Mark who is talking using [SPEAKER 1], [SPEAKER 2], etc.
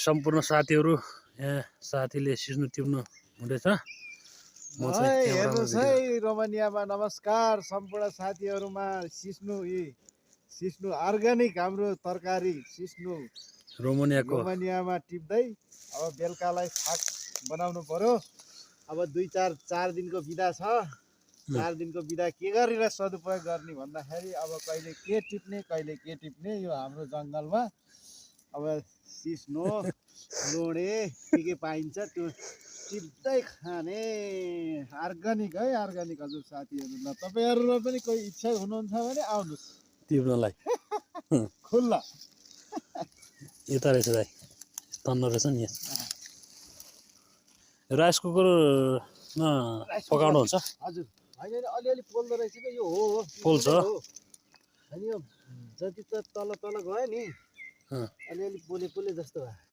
[SPEAKER 1] सम्पूर्ण साथीहरू यहाँ साथीले सिस्नु टिप्नु हुँदैछ म चाहिँ क्यामेरामा
[SPEAKER 2] हेर्नुहोस् है रोमानियामा नमस्कार सम्पूर्ण साथीहरूमा सिस्नु अर्ग्यानिक हाम्रो तरकारी सिस्नु रोमानियामा टिप्दै अब बेलुकालाई साग बनाउनु पर्यो। अब 4 दिनको बिदा छ। 4 दिनको बिदा के गरेर सदुपयोग गर्ने भन्दाखेरि अब कहिले के टिप्ने यो हाम्रो जङ्गलमा अब सिस्नो लोडे के पाइन्छ त्यो टिप्दै खाने अर्ग्यानिक है अर्ग्यानिक हजुर साथीहरू। ल तपाईँहरू पनि कोही इच्छा हुनुहुन्छ भने आउनुहोस्
[SPEAKER 1] टिप्नलाई
[SPEAKER 2] खुल्ला।
[SPEAKER 1] यता रहेछ दाइ तन्न रहेछ नि राइस कुकरमा पकाउनु हुन्छ
[SPEAKER 2] हजुर होइन अलिअलि पोल्दो रहेछ कि यो हो
[SPEAKER 1] पोल्छ
[SPEAKER 2] अनि यो जति त तल गयो नि अलिअलि पोले जस्तो भयो।